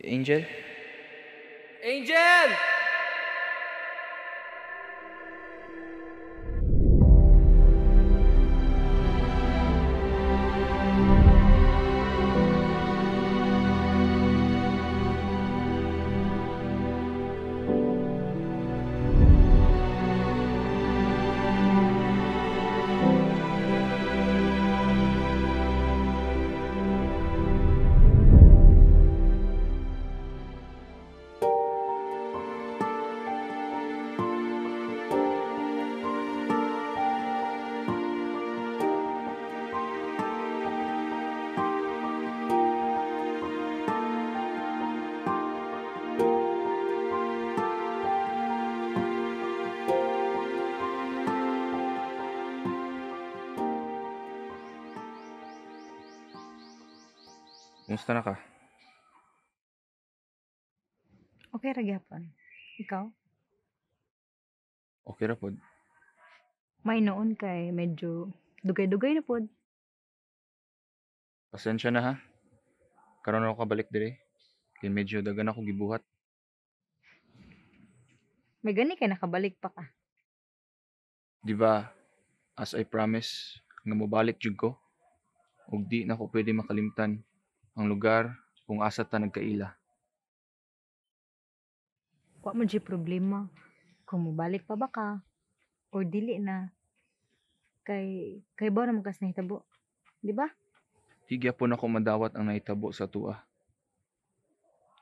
Angel? Angel! Kumusta na ka? Okay ra gyapon. Ikaw? Okay ra pod. May noon kay medyo dugay-dugay na pod. Pasensya na ha. Karon ako kabalik dire. Kay medyo dagan ako gibuhat. May gani kay nakabalik pa ka. Di ba, as I promise, nga mobalik jud ko. Ug di na ko pwede makalimtan ang lugar kung asa ta nagkaila. Wa man jud problema kung mobalik pa ba ka or dili na. Kay ba naman kas nahitabo, di ba? Di gyapon ako madawat ang nahitabo sa tua.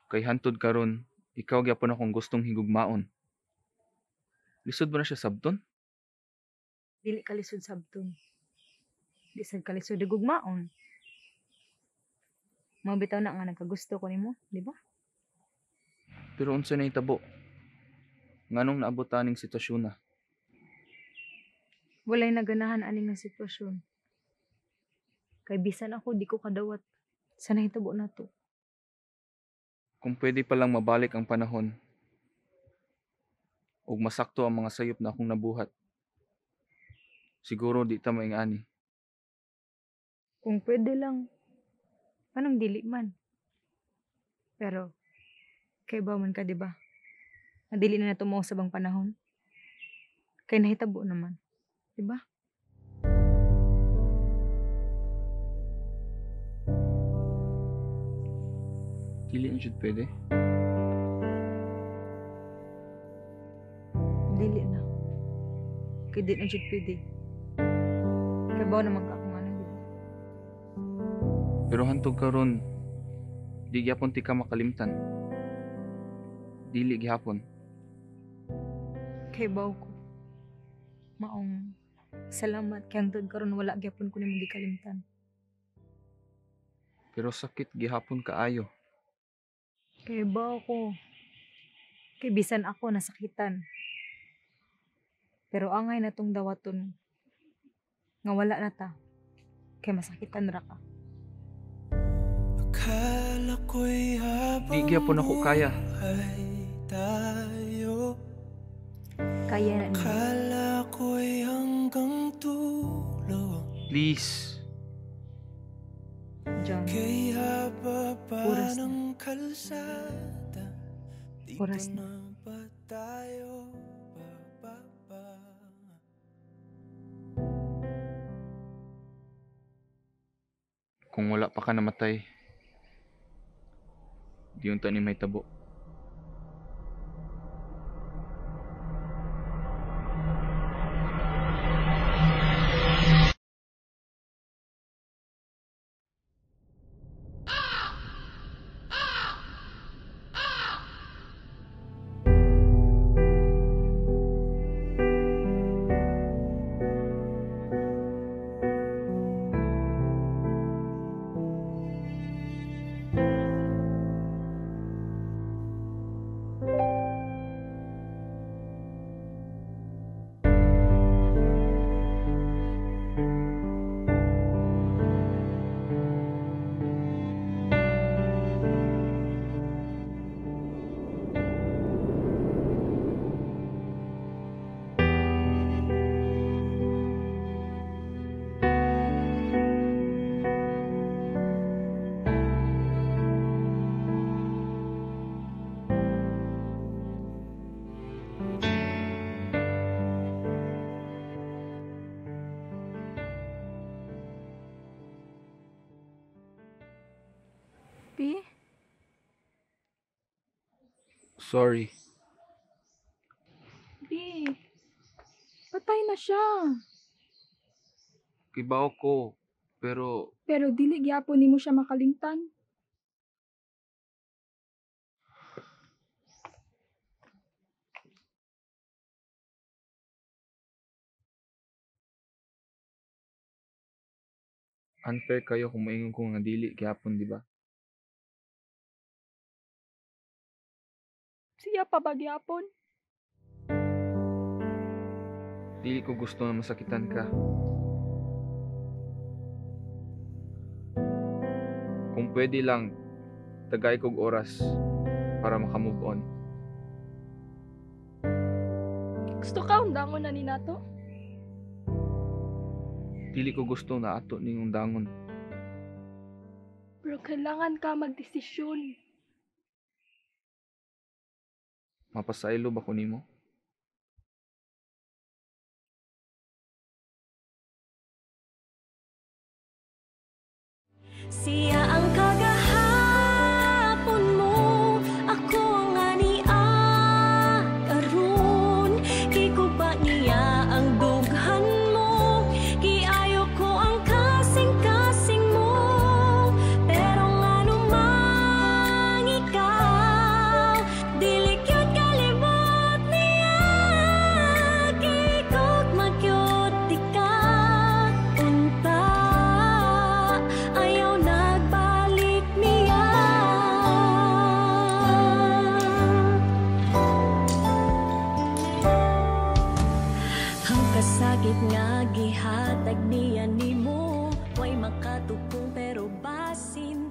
Kay hantod karon, ikaw gyapon akong gustong higugmaon. Lisod ba na siya sabton? Dili ka lisod sabton. Di sad ka lisod higugmaon. Mao bitaw na nga nagkagusto ko nimo, di ba? Pero unsa nahitabo? Nganong naabot ta ning sitwasyon na? Walay naganahan ani nga sitwasyon. Kay bisan ako di ko kadawat sa nahitabo nato. Kung pwede pa lang mabalik ang panahon ug masakto ang mga sayop na akong nabuhat, siguro di ta maing-ani. Kung pwede lang, anong dili man? Pero kay ba man ka, di ba? Nadili na nato mausab ang panahon. Kay nahitabo naman, di ba? Dili na jud pwede. Dili na. Kay di na jud pwede. Kay ba naman ka akong ano, di ba? Pero hantog karon, di gyapon ti ka makalimtan. Dili gihapon. Kay baw ko. Maong salamat kay hangtod karon wala gyapon ko nimo gikalimtan. Pero sakit gihapon kaayo. Kay baw ko. Kay bisan ako nasakitan. Pero angay na tong dawaton nga wala na ta. Kay masakitan ra ka. Akala ko'y habang Di gyapon ako kaya. buhay tayo. Kaya na niya. Akala ko'y hanggang tulo. Please. John. Kay haba pa Oras na. ng kalsada. Dito Oras na. na ba tayo bababa? Kung wala pa ka namatay, di unta ni may tabo. Pi? Sorry. Pi, patay na siya. Kibaw ko, pero Pero dili gyapon nimo siya makalimtan. Unfair kayo kung moingon ko nga dili gyapon, di ba? Siya pa ba gyapon? Dili ko gusto na masakitan ka. Kung pwede lang, tagay kog oras para makamove on. Gusto ka undangon na ni nato? Dili ko gusto na ato ning undangon. Pero kailangan ka magdesisyon. Mapasaylo ba ko nimo? Siya ang kagahapon mo, ako ang ania karon. Gikuba niya ang dughan mo, giayo ko ang kasing-kasing mo. Pero ngano mang ikaw, dili gyud kalimot niya. Gigugma gyud tika, unta ayaw nagbalik niya. Ang kasakit nga gihatag niya nimo, way makatukong pero basin.